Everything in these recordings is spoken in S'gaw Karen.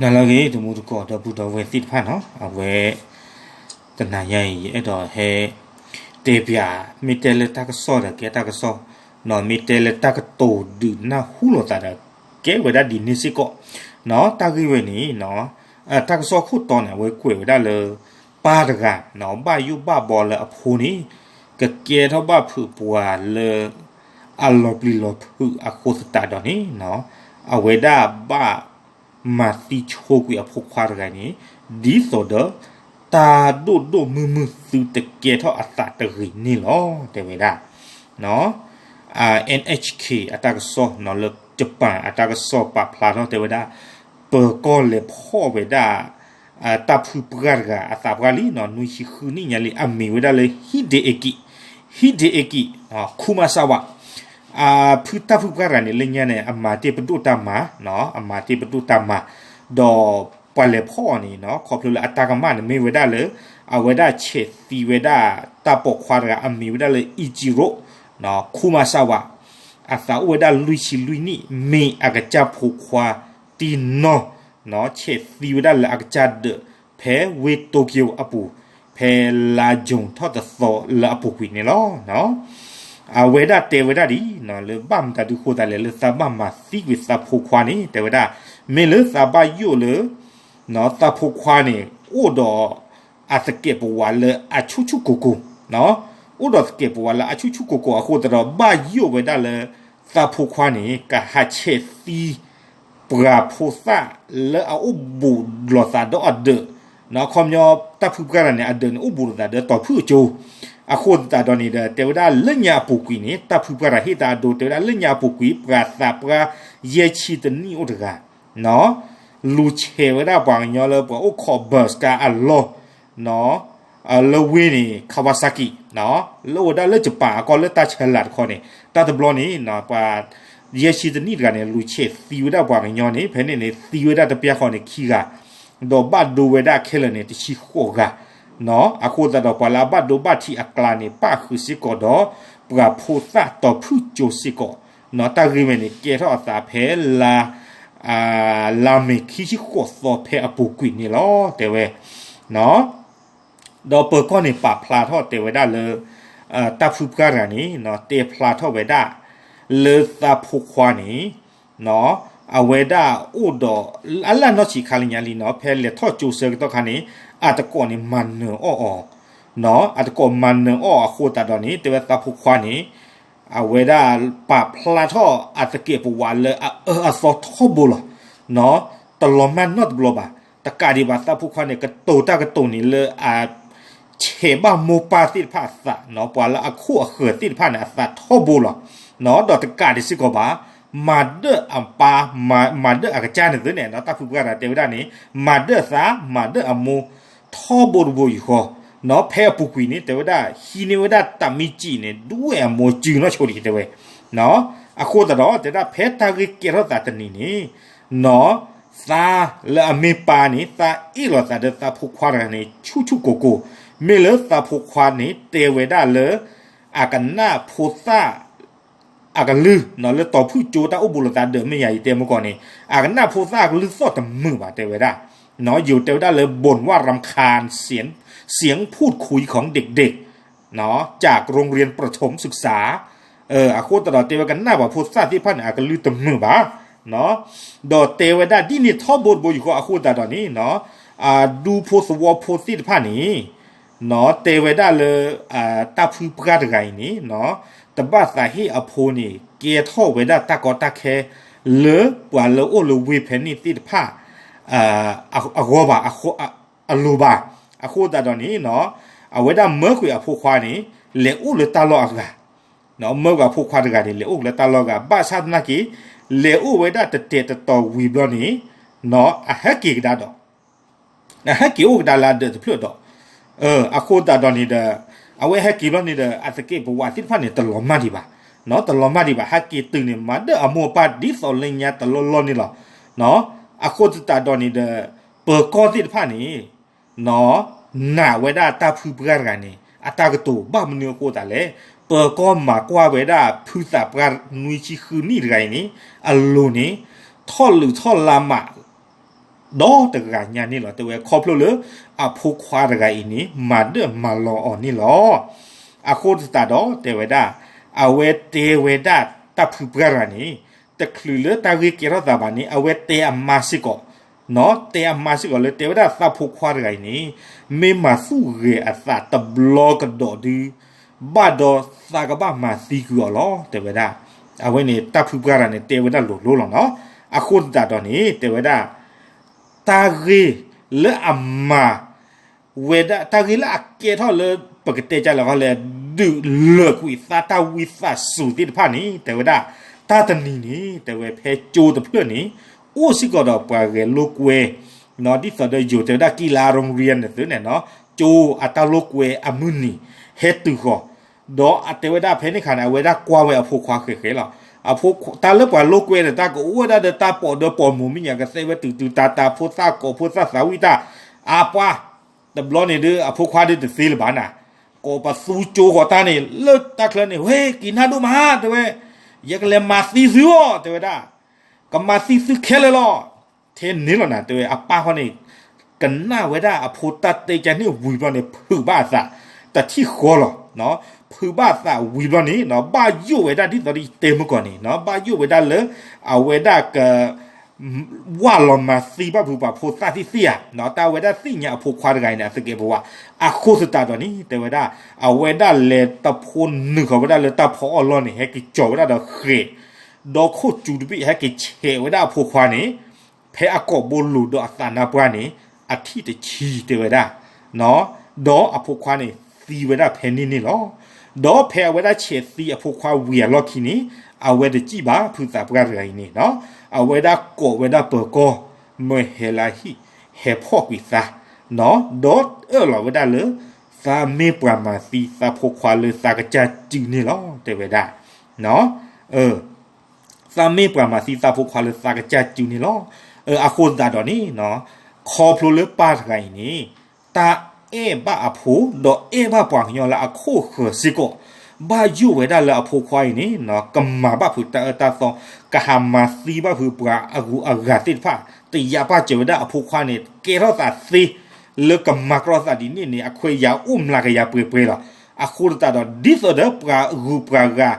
နၤလၢအဂ့ၤ တံၤသကိးဒီပုၢ်ဒီဝဲၢ်သ့ၣ်တဖၣ်နီၤ, အဝဲ တနၤညါအံၤ ယအဲၣ်ဒိးဟဲ တဲပၠး မ့ၢ်တဲလၢတၢ်ကစီၣ်ဒီးကဲတၢ်ကစီၣ်, မ့ၢ်တဲလၢတၢ်ကတိၤဒုးနၢ်ဟူလိာ်သးဒီး ကဲဝဲဒၣ်ဒ်န့ၣ်စ့ၢ်ကီး, တၢ်ဂ့ၢ်ဝဲန့ၣ် တၢ်ကစီၣ်ခိၣ်တီန့ၣ် အဝဲကွဲးဝဲဒၣ်လၢ ပၢ်တဂၤ ဘၣ်ယိၣ်ဘၣ်ဘီလၢအဖိန့ၣ် ကကဲထီၣ်ဘၣ်ဖုးပှၤလၢ အလီၤပျံၤလီၤဖုးအဃိသတးဒီးန့ၣ် အဝဲဒၣ်ဘၣ် မၤသံဆိကွံာ်အဖိခွါတဂၤန့ၣ် ဒ်သိးဒီး တၢ်ဒိၣ်ဒိၣ်မုၢ်မုၢ်သုတကဲထီၣ်အသးတဂ့ၤန့ၣ်လီၤ တဲဝဲဒၣ်. NHK အတၢ်ကစီၣ်လၢ Japan အတၢ်ကစီၣ်ပာ်ဖျါထီၣ်တဲဝဲဒၣ် ပၢၤကီၢ်လဲၤဖီၣ်ဝဲဒၣ် တၢ်ဖုပှၢ်တဂၤအသးပှၢ်လံနီၤ, နွံဆံဃုနံၣ်ညါလံ အမံၤဝဲဒၣ်လၢ Hideaki, Hideaki Kumasawa, ဖုတၢ်ဖုပှၢ်တဂၤန့ၣ် လၢညါန့ၣ် အမၤတ့ၢ်ပဒိၣ်တၢ်မၤ, အမၤတ့ၢ်ပဒိၣ်တၢ်မၤ, ဒီးပှၤလဲၤဖီၣ်အီၤန့ၣ် ခီဖျိလၢအတၢ်ကမၣ်န့ၣ်မ့ၢ်ဝဲဒၣ်လၢ အဝဲဒၣ်ဆဲးသံဝဲဒၣ်တၢ်ပိာ်ခွါတဂၤ အမံၤဝဲဒၣ်လၢ Ichiro Kumasawa, အသးအိၣ်ဝဲဒၣ်လွံၢ်ဆံလွံၢ်နံၣ် မ့ၢ်အကစၢ်ဖိခွါတံၢ်နီၢ် ဆဲးသံဝဲဒၣ်လၢအကစၢ်ဒၢး ဖဲဝ့ၢ် Tokyo အပူၤ ဖဲလါယူၤထီၣ်တသီလၢအပူၤကွံာ်န့ၣ်လီၤ. အဝဲဒၣ်တဲဝဲဒၣ်ဒ် လၢဘၣ်မတၤဒုးဃိသးလဲၣ် လၢသးဘၣ်မၤသံကွံာ်သးဖိခွါန့ၣ် တဲဝဲဒၣ် မ့ၢ်လၢသးဘၣ်ယိၣ်လၢ သးဖိခွါန့ၣ် အိၣ်ဒီး အသကဲးပဝးလၢအဆူၣ်ဆူၣ်ကိၢ်ကိၢ်, အိၣ်ဒီးသကဲးပဝးလၢအဆူၣ်ဆူၣ်ကိၢ်ကိၢ်အဃိသတးဒီး ဘၣ်ယိၣ်ဝဲဒၣ်လၢ သးဖိခွါန့ၣ် ကဟးဆဲးသံ ပှၤဖိသၣ်လၢအအိၣ်ဘူးလိာ်သးဒီးအဒၢး, အခီပညီ တၢ်ဖုပှၢ်တဂၤန့ၣ် အဒၢးန့ၣ် အိၣ်ဘူးလိာ်သးဒီးတီၤဖုၣ်အကၠိ, အဃိသတးဒီးန့ၣ်ဒီး တဲဝဲဒၣ်လၢညါအပူၤကွံာ်န့ၣ် တၢ်ဖုပှၢ်တဂၤဟ့ၣ်တၢ်အဒိ တဲဝဲဒၣ်လၢညါအပူၤကွံာ် ပှၤသးပှၢ်ယဲၢ်ဆံတနံၣ်အိၣ်တဂၤ လူၤဆဲးဝဲဒၣ်ပှၤကညီလၢပှၤအိၣ်ခိး bus ကါအလီၢ် လၢဝ့ၢ်န့ၣ် Kawasaki လၢအိၣ်ဝဲဒၣ်လၢ Japan အကီၢ်လၢတၢ်ဆၢလာ်တခီန့ၣ် တၢ်တဘျီန့ၣ် ပှၤယဲၢ်ဆံတနံၣ်တဂၤန့ၣ် လူၤဆဲးသံဝဲဒၣ်ပှၤကညီန့ၣ် ဖဲန့ၣ်န့ၣ် သံဝဲဒၣ်တပျၢ်ဃီန့ၣ်ခံဂၤ ဒီးဘၣ်ဒိဝဲဒၣ်ခဲလၢာ်န့ၣ် တဆံဃိးဂၤ အဃိသတးဒီး ပှၤလၢအဘၣ်ဒိဘၣ်ထံးအကျါန့ၣ် ပၣ်ဃုာ်စ့ၢ်ကီးဒီး ပှၤဖိသၣ်တီၤဖုၣ်ကၠိစ့ၢ်ကီး, တၢ်ဂ့ၢ်ဝဲန့ၣ် ကဲထီၣ်အသးဖဲလါ လါမ့ၤခံဆံဃိးသီဖဲအပူၤကွံာ်န့ၣ်လီၤ တဲဝဲ ဒီးပၢၤကီၢ်န့ၣ် ပာ်ဖျါထီၣ်တဲဝဲဒၣ်လၢ တၢ်ဖုပှၢ်တဂၤန့ၣ် တဲဖျါထီၣ်ဝဲဒၣ် လၢသးဖိခွါန့ၣ် အဝဲဒၣ်အိၣ်ဒီး အလၢ်နီၢ်ဆံးခါလၢညါလံနီၤ ဖဲလဲၤထီၣ်ကၠိဆၢကတီၢ်ခါန့ၣ် အတကိးန့ၣ် မၤနၢၤအီၣ်အီၤ, အတကိးမၤနၢၤအီၣ်အဃိသတးဒီးန့ၣ် တဲဝဲသးဖိခွါန့ၣ် အဝဲဒၣ်ပာ်ဖျါထီၣ်အသကဲးပဝးလၢအအၢအသီထီဘိလီၤ. တလီၤမၢ်နီတဘျီဘၣ်. တကးဒံးဘၣ် သးဖိခွါန့ၣ် ကတိၤတၢ်ကတိၤန့ၣ်လၢအ ဆဲးဘၣ်မိၢ်ပၢ်သ့ၣ်တဖၣ်အသး, ပှၤလၢအခိၣ်အဃၢၤသ့ၣ်တဖၣ်န့ၣ် အသးထီဘိလီၤ.ဒီးတကးဒံးစ့ၢ်ကီးဘၣ်, မၤဒၢၣ်အပၢ်, မၤဒၢၣ်အကစၢ်န့ၣ်သ့န့ၣ် တၢ်ဖုပှၢ်တဂၤတဲဝဲဒၣ်န့ၣ် မၤဒၢၣ်အသး, မၤဒၢၣ်အမိၢ် ထီဘိတဘိယူၢ်ဃီ, ဖဲအပူၤကွံာ်န့ၣ် တဲဝဲဒၣ် ဟံးန့ၢ်ဝဲဒၣ်တၢ်မံစံးန့ၣ် ဒွဲၣ်အမိၢ်စုနီၢ်ဆိဒံးတဲဝဲ. အဃိသတးဒီး တဲဒၣ်ဖဲတၢ်ဂ့ၢ်ကဲထီၣ်သးတနံၤန့ၣ် သးလၢအမ့ၢ်ပၢ်န့ၣ် သးအ့ၣ်လိာ်သးဒီးသးဖိခွါတဂၤန့ၣ် ဆူၣ်ဆူၣ်ကိၢ်ကိၢ်, မ့ၢ်လၢသးဖိခွါန့ၣ် တဲဝဲဒၣ်လၢ အကနၣ်ဖိသၣ် အကလုၢ် လၢတီၤဖုၣ်ကၠိတၢ်အိၣ်ဘူးလိာ်သးဒၢးမ့ၢ်ယၤ ယတဲမ့ၢ်ကီးန့ၣ် အကနၣ်ဖိသၣ်အကလုၢ်သီၣ်တမုာ်ဘၣ် တဲဝဲဒၣ်. ယိၤတဲဝဲဒၣ်လၢ บ่นว่ารำคาญเสียง เสียงพูดคุยของเด็กๆ จากโรงเรียนประถมศึกษา အဃိသတးဒီးတဲဝဲကနၣ်ပှၤဖိသၣ်သ့ၣ်တဖၣ်န့ၣ် အကလုၢ်တမုာ်ဘၣ်. ဒီးတဲဝဲဒၣ်ဒ်န့ၣ်ထီဘိတဘိယူၢ်ဃီအဃိသတးဒီးန့ၣ် အဒူဖိသဝီဖိသ့ၣ်တဖၣ်န့ၣ် တဲဝဲဒၣ်လၢ တၢ်ဖုပှၢ်တဂၤအံၤန့ၣ် တဘၣ်သးဟ့ၣ်အဖိန့ၣ် ကဲထီၣ်ဝဲဒၣ်တၢ်ကီတၢ်ခဲ လၢပှၤလၢအိၣ်လၢဝ့ၢ်ဖဲန့ၣ်သ့ၣ်တဖၣ် အဂီၢ်ဘၣ်, အလိၤဘၣ်. အဃိသတးဒီးန့ၣ် အဝဲဒၣ်မၢကွံာ်အဖိခွါန့ၣ် လဲၤအိၣ်လၢတၢ်လီၢ်အဂၤ မၢကွံာ်အဖိခွါတဂၤန့ၣ် လဲၤအိၣ်လၢတၢ်လီၢ်အဂၤ ဘၣ်ဆၣ်သနာ်က့ လဲၤအိၣ်ဝဲဒၣ်တတဲာ်တတီၤဝံၤဘျီန့ၣ် အဟဲက့ၤကဒါဒီး အဟဲက့ၤအိၣ်ကဒါလၢအဒၢးတဖျၢၣ်ဒီး အဃိသတးဒီးန့ၣ်ဒီး အဝဲဟဲက့ၤဘျီန့ၣ်ဒီး အသကဲးပဝးသ့ၣ်တဖၣ်န့ၣ် တလီၤမၢ်ဒံးဘၣ်, တလီၤမၢ်ဒံးဘၣ် ဟဲက့ၤတုၤန့ၣ် မၤဒၢၣ်အမိၢ်အပၢ်ဒ်သိးလၢညါတလီၢ်လီၢ်န့ၣ်လီၤ. အဃိသတးဒီးန့ၣ်ဒီး ပၢၤကီၢ်သ့ၣ်တဖၣ်န့ၣ် နာ်ဝဲဒၣ်တၢ်ဖုပှၢ်တဂၤန့ၣ် အတၢ်ကတိၤဘၣ်မနုၤအဃိသတးလဲၣ်, ပၢၤကီၢ်မၤကွၢ်ဝဲဒၣ်ဖုသးပှၢ်နွံဆံဃုနံၣ်တဂၤအံၤန့ၣ် အလိၤန့ၣ် ထီၣ်လုးထီၣ်လါမး ဒီတဂၤညါန့ၣ်လီၤ. တဲဝဲခီဖျိလၢအဖိခွါတဂၤအံၤန့ၣ် မၤဒၢၣ်မၤလီၤအီၤန့ၣ်လီၤ. အဃိသတးဒီးတဲဝဲဒၣ် အဝဲတဲဝဲဒၣ်တၢ်ဖုပှၢ်တဂၤန့ၣ် တချုးလၢတၢ်ဂ့ၢ်ကဲထီၣ်သးဘၣ်န့ၣ် အဝဲတဲအမါစ့ၢ်ကီး တဲအမါစ့ၢ်ကီးလၢ တဲဝဲဒၣ်သးဖိခွါတဂၤအံၤန့ၣ် မ့ၢ်မၤသူၣ်ဂဲၤအသးတဘျီကဒီးဒု ဘၣ်ဒီးသးကဘၣ်မၤသံကွံာ်အီၤလီၤ တဲဝဲဒၣ်. အဝဲန့ၣ်တၢ်ဖုပှၢ်တဂၤန့ၣ် တဲဝဲဒၣ်လိၤလိၤလီၤနီၤ. အဃိသတးဒီးန့ၣ် တဲဝဲဒၣ် တၢ်ဂ့ၢ်လၢအမၤ ဝဲဒၣ် တၢ်ဂ့ၢ်လၢအကဲထီၣ်လၢ ပကတဲကလဲၣ်ဃီလဲၣ် ဒုးလၢာ်ကွံာ်သးတၢ်ဝံသးစူၤသ့ၣ်တဖၣ်န့ၣ် တဲဝဲဒၣ် တၢ်တနံၤန့ၣ် တဲဝဲဖဲကၠိတဖျၢၣ်န့ၣ် အိၣ်စ့ၢ်ကီးဒီးပှၤဂဲၤလိာ်ကွဲ ဒ်သိးဒီးယိၤတဲဝဲဒၣ် ကံလါရိရံန့ၣ်သုန့ၣ်နီၤ ကၠိအတၢ်လိာ်ကွဲအမုၢ်နံၤ ဟဲတုၤဃီၤ ဒီးအတဲဝဲဒၣ်ဖဲန့ၣ်ခါန့ၣ် အဝဲဒၣ်ကွၢ်ဝဲအဖိခွါဃဲးဃဲးလီၤ. တၢ်လၢပှၤလိာ်ကွဲန့ၣ် တၢ်ကအိၣ်ဝဲဒၣ်ဒီးတၢ်ပိာ်ဒၢပိာ်မူၤမ့ၢ်ညါ ကသ့ဝဲတုၤတုၤတၤတၤ ဖိသၣ်ကိးဖိသၣ်သးဝံၣ်တၢ် အပှၤ တဘျီန့ၣ်ဒီး အဖိခွါဒီးတသ့လၢၤဘၣ်နၤ, ကိးပသူကၠိဃီၤတၢ်န့ၣ် လၢတၢ်ချၢန့ၣ် ဝဲက့ၤနၢ်ဒိၣ်မး တဲဝဲ, ယကလဲၤမၤသံသုအီၤ တဲဝဲဒၣ်, ကမၤသံသုခဲလၢာ်လီၤ. ထဲန့ၣ်လီၤနၤ တဲဝဲ အပၢ်ဃီန့ၣ် ကနၣ်ဝဲဒၣ်အဖိတၢ်တဲကါန့ၣ်ဝံၤဘျီန့ၣ် ဖုးဘၣ်အသး တထံၣ်ဃီလီၤ. ဖုးဘၣ်အသးဝံၤဘျီန့ၣ် ဘၣ်ယိၣ်ဝဲဒၣ်ဒ်သိးဒီးယတဲမုၢ်ကီၢ်န့ၣ် ဘၣ်ယိၣ်ဝဲဒၣ်လၢ အဝဲဒၣ်က ဝၢ်လီၤမၤသံဘၣ်ဖုးပှၤဖိသၣ်သ့ၣ်သ့ၣ်ဧါ, တၢ်ဝဲဒၣ်သ့ၣ်ညါအဖိခွါတဂၤအံၤန့ၣ် အသကဲးပဝး, အဃိသတးဒီးန့ၣ် တဲဝဲဒၣ် အဝဲဒၣ်လဲၤတဖိနုာ်ဃီၤဝဲဒၣ်လၢတၢ်ဖီအီၣ်လီၢ်န့ၣ် ဟဲက့ၤကၠီၤဝဲဒၣ်ဒီးဃဲး ဒီးခိၣ်စူၤတဘ့ၣ် ဟဲက့ၤဆဲးဝဲဒၣ်အဖိခွါန့ၣ် ဖဲအကိာ်ဘိလိၤဒီးအသးနါပှၢ်န့ၣ် အထံၣ်တဆံတဲဝဲဒၣ်, ဒီးအဖိခွါန့ၣ်သံဝဲဒၣ်ဖဲန့ၣ်န့ၣ်လီၤ. ဒီးဖဲအဝဲဒၣ်ဆဲးသံအဖိခွါဝံၤအလီၢ်ခံန့ၣ် အဝဲတစံၣ်ဘၣ် ဖုသးပှၢ်တဂၤအံၤန့ၣ် အဝဲဒၣ်ကိးဝဲဒၣ်ပၢၤကီၢ် မၢဟဲလၢဟံၣ် ဟဲဖီၣ်ကွံာ်သး, ဒီးအၢၣ်လီၤဝဲဒၣ်လၢ သးမ့ၢ်ပှၤမၤသံသးဖိခွါလၢသးကစၢ်စုန့ၣ်လီၤ တဲဝဲဒၣ်. သးမ့ၢ်ပှၤမၤသံသးဖိခွါလၢသးကစၢ်စုန့ၣ်လီၤ. အဃိသတးဒီးန့ၣ် ခီဖျိလၢပၢ်တဂၤအံၤန့ၣ် တၢ်အဲၣ်ဘၣ်အဖိ ဒီးအဲၣ်ဘၣ်ပှၤကညီလၢအခိၣ်ဃၢၤစ့ၢ်ကီး ဘၣ်ယိၣ်ဝဲဒၣ်လၢအဖိခွါအံၤန့ၣ် ကမၤဘၣ်ဖုးတၢ်အၢတၢ်သီ ကဟးမၤသံဘၣ်ဖုးပှၤအဂုၤအဂၤသ့ၣ်တဖၣ် တယာ်ပာ်စၢၤဝဲဒၣ်အဖိခွါန့ၣ် ကဲထီၣ်သးသ့ လၢကမၤကြီသးဒ်န့ၣ်န့ၣ် အခွဲးယာ်အိၣ်မျးကယၤပှဲၤပှဲၤလီၤ. အဃိသတးဒီး ဒ်သိးဒီးပှၤဂုၤပှၤဂၤ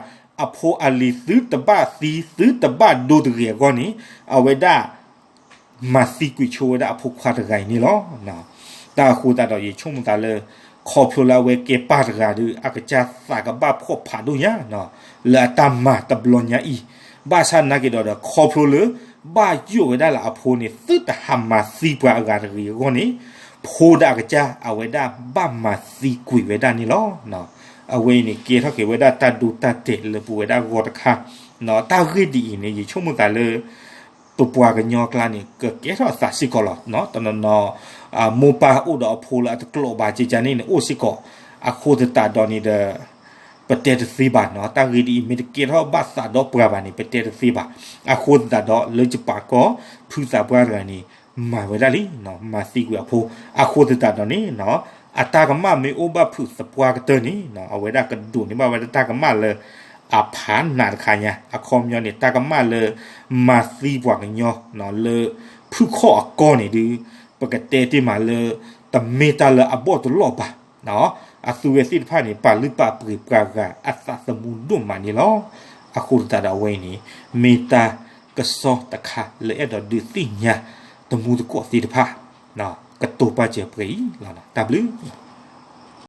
အဖိအလံၤသုတဘၣ်သံ သုတဘၣ်ဒိတဂ့ၤအဂီၢ်န့ၣ် အဝဲဒၣ် မၤသံကွံာ်ဆိဝဲဒၣ်အဖိခွါတဂၤအံၤန့ၣ်လီၤ. တၢ်အဃိသတးဒီး ယဆိကမိၣ်သးလၢ ခီဖျိလၢအဝဲကဲပၢ်တဂၤဒီး အကစၢ်သးကဘၣ်ဖှီၣ်ဖးဒိၣ်ညါ လၢအတၢ်မၤတဘျီညါအံၤ, ဘၣ်ဆၣ်နာ်က့ၤဒီး ခီဖျိလၢ ဘၣ်ယိၣ်ဝဲဒၣ်လၢအဖိန့ၣ် သုတဟးမၤသံပှၤအဂၤတဂ့ၤအဂီၢ်န့ၣ် ဖိဒီးအကစၢ် အဝဲဒၣ်ဘၣ်မၤသံကွံာ်ဝဲဒၣ်န့ၣ်လီၤ. အဝဲအံၤန့ၣ် ကဲထီၣ်က့ၤဝဲဒၣ်တၢ်ဒိတၢ်တဲာ်လၢပဝဲဒၣ်ဂီၢ်တခါ, တၢ်ဂ့ၢ်ဒ်အံၤန့ၣ် ယဆိကမိၣ်သးလၢ ပပှၤကညီအကျါန့ၣ် ကကဲထီၣ်အသးစ့ၢ်ကီးလီၤ. တနီၤနီၤ မိၢ်ပၢ်အိၣ်ဒီးအဖိလၢအတကျိးဘၣ်ကကန့ၣ်န့ၣ် အိၣ်စ့ၢ်ကီး, အဃိသတးဒီးန့ၣ်ဒီး ပတဲတသ့ဘၣ်နီၤ, တၢ်ဂ့ၢ်ဒ်အံၤ မ့ၢ်တကဲထီၣ်ဘၣ်သးဒီးပှၤဘၣ်န့ၣ် ပတဲတသ့ဘၣ်. အဃိသတးဒီး လၢယပာ်ကီၢ် ဖုသးပှၢ်တဂၤန့ၣ် မၤဝဲဒၣ်လံ, မၤသံကွံာ်အဖိ, အဃိသတးဒီးန့ၣ် အတၢ်ကမၣ်မ့ၢ်အိၣ်ဘၣ်ဖုသးပှၢ်ကတၢၢ်န့ၣ် အဝဲဒၣ်ကဒိးန့ၢ်ဘၣ်ဝဲဒၣ်တၢ်ကမၣ်လၢ အဖးနးတခါညါ, အခီပညီန့ၣ် တၢ်ကမၣ်လၢ မၤသံပှၤကညီ လၢဖုၣ်ခီၣ်အကီၢ်န့ၣ်ဒီး ပကတဲတ့ၢ်မးလၢ တမ့ၢ်တၢ်လၢအဘီၣ်တလီၢ်ဘၣ်. အသုဝဲသ့ၣ်တဖၣ်န့ၣ် ပာ်လုၢ်ပာ်ပှ့ၤပှၤဂၤအသးသမူဒိၣ်မးန့ၣ်လီၤ. အဃိသတးဒီးအဝဲအံၤန့ၣ် မ့ၢ်တၢ်ကစီၣ်တခါလၢအဲၣ်ဒိးဒုးသ့ၣ်ညါ တမူတကိးသ့ၣ်တဖၣ် ကတိၤပာ်စၢၤပှဲၤအံၤလီၤ. တၢ်ဘျုး